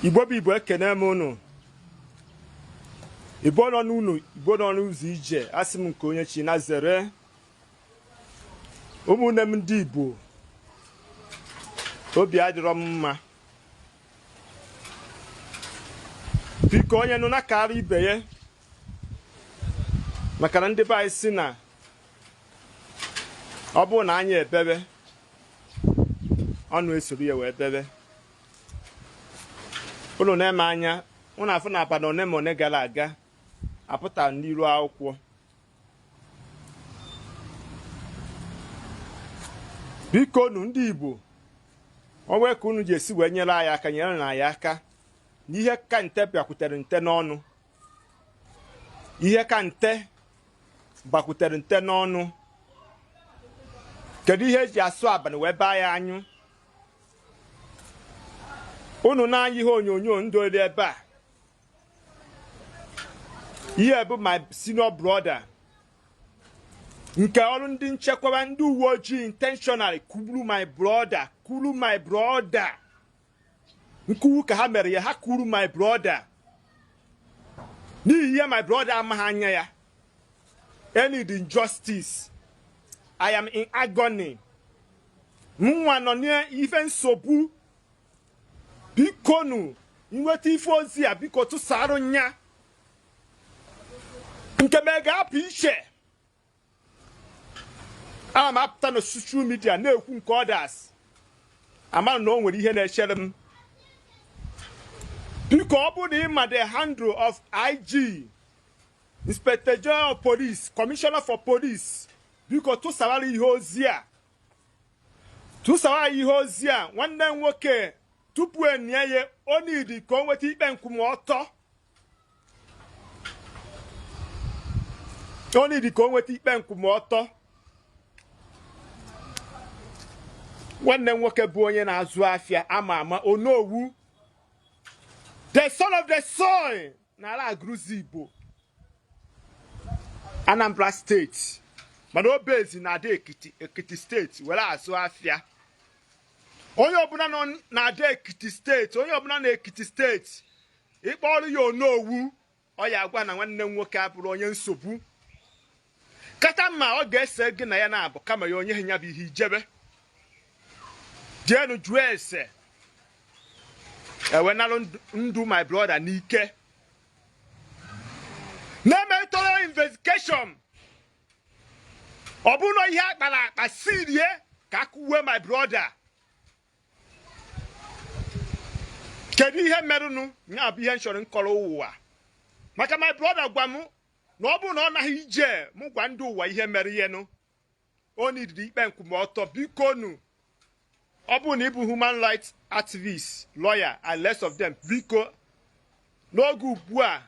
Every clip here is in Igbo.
Igbo bụ Igbo, ekene m unu. Igbo nọ n'ụlọ, Igbo nọ n'ụzọ ije, asị m nke onye chi na zere. Ụmụnne m ndị Igbo, obi adịrọ m mma. Biko, onye nụ na-akara ibe ya, maka na ndị be anyị sị na ọ bụrụ na anya ebebe, ọnụ esoro ya wee bebe. Unu na-eme anya unu afụ na abalị one ma one gara aga apụtara n'iru akwụkwọ. Biko nu, ndị Igbo, o nwee ka unu ji esi wee nyere anyị aka, nyere na anyị aka n'ihe ka nte bịakwutere nte n'ọnụ, ihe ka nte gbakwutere nte n'ọnụ. Kedu ihe eji asụ abalị wee baa ya anyụ? Unu na-anya ihe onyonyo ndị olu ebe a, ihe bụ my senior brother nke ọrụ ndị nchekwaba, ndị uwe ojii intentionally kwuru my brother, kwuru my brother nkwuwu ka ha mere ya. Ha kwuru my brother n'ihi ihe my brother amaghị anya ya. Any injustice, I am in agony. Mụnwa nọ n'ife nsogbu. Bikonu, nweta ife ozi a, biko tụsarụ nya nke m ga-apụ iche. Ana m apụta na social media na-ekwu nke others amara na o nwere ihe na-echere m. Biko, ọ bụrụ na ị ma the handle of IG, Inspector General of Police, Commissioner for Police, biko tụsawara ihe ozi a, tụsawara ihe ozi a. Nwanne m nwoke, tupu enye ya, o nidi ka o nweta ikpe nkwụmọtọ. O nidi ka o nweta ikpe nkwụmọtọ. Nwanne m nwoke bụ onye na-azụ afịa ama ama, Onowu, the son of the soil, n'ala Agụlụzigbo Igbo, Anambra Steeti, mana obezi na Ada Ekiti, Ekiti Steeti, were azụ afịa. Onye ọbụla nọ na Ada Ekiti Steeti, onye ọbụla na Ekiti Steeti, ịkpọrọ ya Onowu, ọ ya agwa na nwanne m nwoke abụrụ onye nsogbu. Kata mma ọ ga-ese gị na ya na-abụ kama ya onye ya bụ ihe ijebe jeenu jụọ ese ewenalụ ndụ my brother n'ike na-eme thorough investigation. Ọ bụrụ na ihe akpara akpa sirie ka akụwe my brother, kedu ihe merụnụ? Ya bụ ihe m chọrọ nkọrọ ụwa, maka my brother gwa m na ọ bụrụ na ọ naghị ije mụ gwa ndị ụwa ihe mere ihenụ. O nidiri ikpe nkwụmọtọ. Bikonu, ọ bụrụ na ị bụ human rights activist, lawyer and rest of them, biko, n'oge ugbu a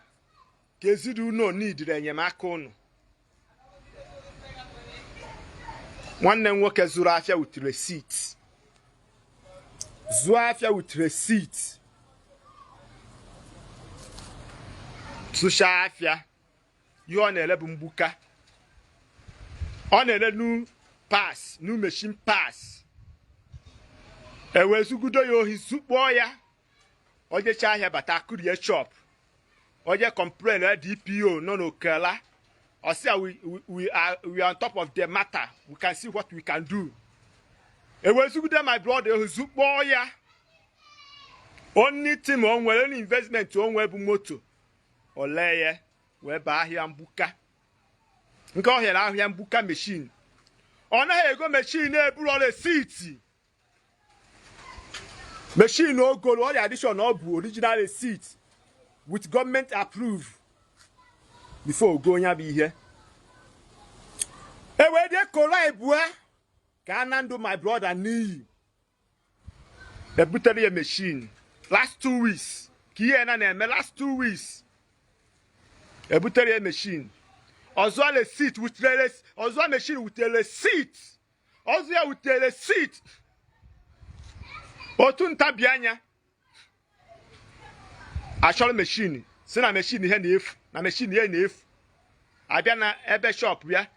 ka ezinụlọ nidiri enyemaka unu. Nwanne m nwoke zụrụ afịa with receipt, zụọ afịa with receipt, zụchaa afịa. Ihe ọ na-ele bụ mgbuka. Ọ na-ele new parts, new machine parts. Ewezugudo ya ohi, zukpọọ ya. O jechaa ahịa bata, akụrie shop. O je complain DPO nọ n'Okela, ọ sị ya, We are on top of the matter. We can see what we can do." Ewezugudo my brother ohi, zukpọọ ya. Only thing o nwere, only investment o nwere bụ moto. Ole ya wee baa ahịa mgbuka nke ọ hịara ahịa mgbuka machine. Ọ naghị ego machine eburu receipt. Machine ogolo ọ dị addition, ọ bụ original receipt with government approve before ogo ya bụ ihe. E wee dị koro ibua ka a na ndụ my brother n'iyi. Ebutere ya machine last 2 weeks, ka ihe na na-eme last 2 weeks. Ebutere ya machine ọzọ, receipt wutere ọzọ, machine wutere receipt ọzọ, ya wutere receipt. Otu ntabi anya achọrọ machine, si na machine ihe na-efu, na machine ihe na-efu. Abịa na ebe shop ya,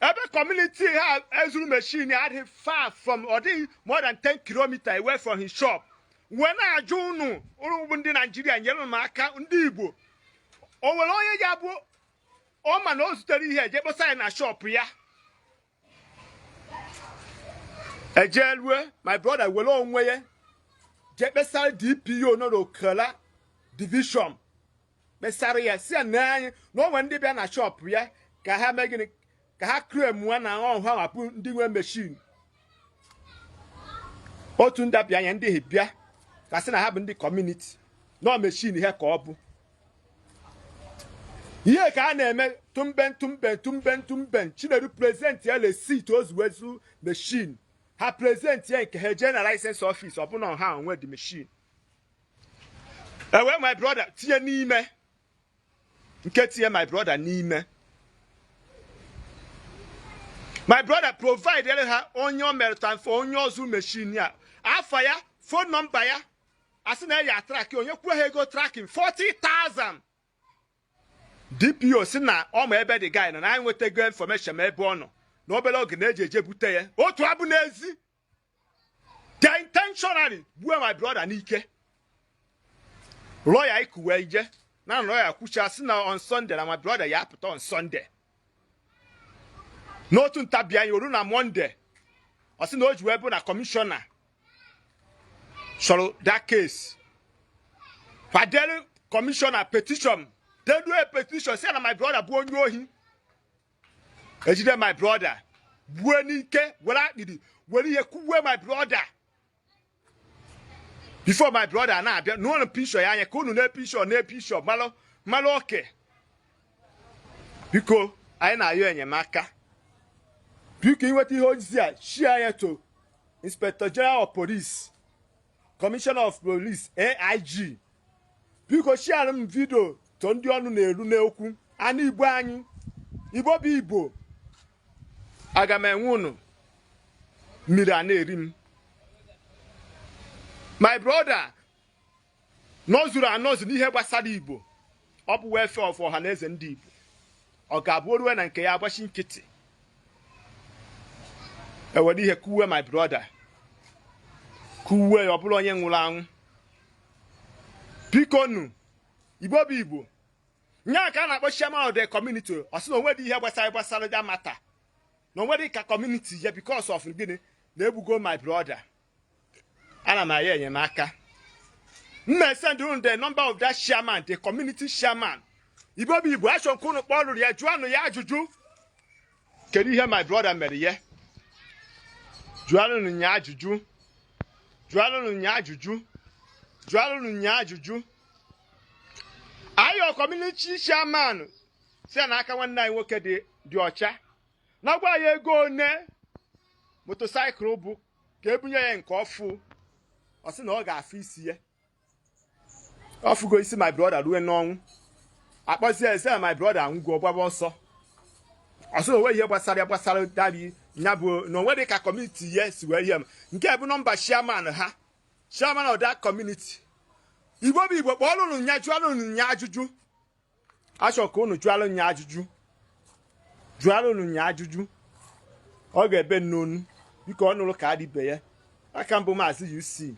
ebe community ha ezuru machine adịghị far from, ọ dịghị more than 10 kilometers away from his shop. Wee na-ajụ unu, unu bụ ndị Naijiria, nyere m aka. Ndị Igbo, o nwere onye ga-abụ ọ ma na o zutere ihe, eje kpọsa ya na shop ya? Eje rue, my brother were onwe ya jee kpesara DPO nọ n'Okala division, kpesara ya, si ya na anyị na o nwere ndị bịa na shop ya ka ha mee gịnị? Ka ha claim na ọhụ ha wapụ ndị nwe machine. Otu ndabi anya, ndị bịa ka sị na ha bụ ndị community nọ machine ihe ka ọ bụ ihe ka a na-eme tumben tumben tumben tumben. Chinedu present ya receipt ozuwezu machine, ha present ya nke ha, jee na license office, ọ bụna ha onwe the machine. Ewe my brother tinye n'ime nke, tinye my brother n'ime. My brother provide ha onye o mere transfer, onye ọzụ machine ya, afa ya, phone number ya, asị na ya track onye kwuo ha ego tracking 40,000. DPO si na ọ ma ebe the guy nọ, na anyị nwetago information ma ebe ọ nọ, na obere oge na-eji eje bute ya. Otu abụ n'ezi, they intentionally gbuo my brother n'ike. Lawyer ikuwe ije na lawyer kwucha, sị na on Sunday na my brother ya apụta on Sunday. N'otu ntabi anya, oru na Monday, ọ sị na o ji wee bụ na commissioner chọrọ that case, kwadere commissioner petition, dedue petition, sị na my brother bụ onye ohi. Ejide my brother, gbue n'ike, were akpịrị, were ihe kwuwe my brother before my brother na-abịa n'ụlọ. Picture ya anya ka unu na-epishọ na-epishọ malụ malụ oke. Biko, anyị na-ayọ enyemaka. Biko, inweta ihe ozizi a, share ya to Inspector General of Police, Commissioner of Police, AIG. Biko, share m video to ndị ọnụ na-eru n'okwu. Anụ Igbo anyị, Igbo bụ Igbo, aga m enwe unu mmiri a na-eri m. My brother nọzuru anọzu n'ihe gbasara Igbo. Ọ bụ welfare of ọha na eze ndị Igbo. Ọ ga-abụ orue na nke ya, agbachi nkịtị, ewere ihe kuwe my brother, kuwe ya, ọ bụrụ onye nwụrụ anwụ. Biko nu, Igbo bụ Igbo, nya ka a na-akpọ chairman of the community, ọ sị na onwedị ihe gbasara ya mata na onwedị ka community ya because of gịnị na-egbugo my brother. Ana m aya enyemaka. M na-esend unu the number of that chairman, the community chairman. Igbo bụ Igbo, achọ nke unu kpọrụrụ ya, jụọnụ ya ajụjụ, kedu ihe my brother mere ya? Jụọnụ ya ajụjụ, jụọnụ ya ajụjụ, jụọnụ ya ajụjụ. Ayọ community chairman si ya n'aka nwanne anyị nwoke dị ọcha na gwa ya ego one motorcycle bụ ka ebunye ya nke ọfụ. Ọ sị na ọ ga-afụ isi ya, ọ fụgo isi my brother rue n'ọnwụ. Akpọzie eze, my brother anwụgo, gbaba ọsọ. Ọ sị na onwe ihe gbasara ya, gbasara dabi ya bụ na onwe dị ka community ya si wee ihe m. Nke bụ number chairman ha, chairman of that community. Igbo bụ Igbo, kpọọrọ unu ya, jụọrọ unu ya ajụjụ. Achọ ka unu jụọrọ ya ajụjụ, jụọrọ unu ya ajụjụ. Ọ ga-ebe nnonu. Biko, ọ nụrụ ka adịbe ya. Aka mbụ Maazị UC,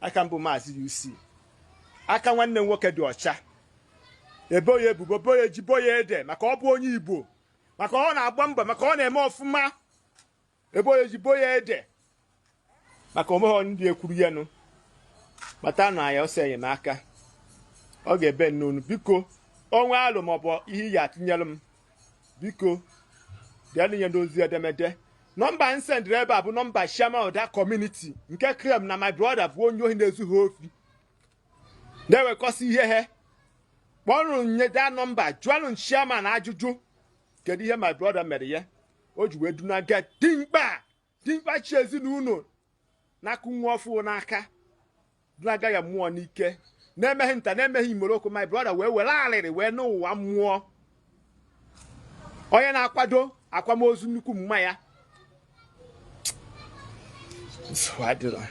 aka mbụ Maazị UC, aka nwanne m nwoke dị ọcha. Ebo ya ebubo, bo ya ji, bo ya ede, maka ọ bụ onye Igbo, maka ọ na-agba mbọ, maka ọ na-eme ọfụma. Ebo ya ji, bo ya ede, maka omeghe ndị ekwuru ya nụ. Kpata na ya ọsọ enyemaka. Ọ ga-ebe nnonu. Biko, onwe alụ maọbụ ihe ị ga-atụnyere m, biko bịa nye n'ozi edemede. Number m sendịrị ebe a bụ number chairman of that community nke claim na my brother bụ onye ohi na-ezu ha ofi, na-ewekọsị ihe ha. Kpọrọ nye that number, jụọnụ chairman ajụjụ, kedu ihe my brother mere ya o ji wee dunaga dimkpa, dimkpa chi ezinụlọ n'aka nwa ọfụ n'aka, dunaga ya mmụọ n'ike, na-emeghe nta, na-emeghe imoroko. My brother wee were alịrị wee n'ụwa mmụọ. Onye na-akwado akwamozu nnukwu mma ya, nsogbu adịrọ.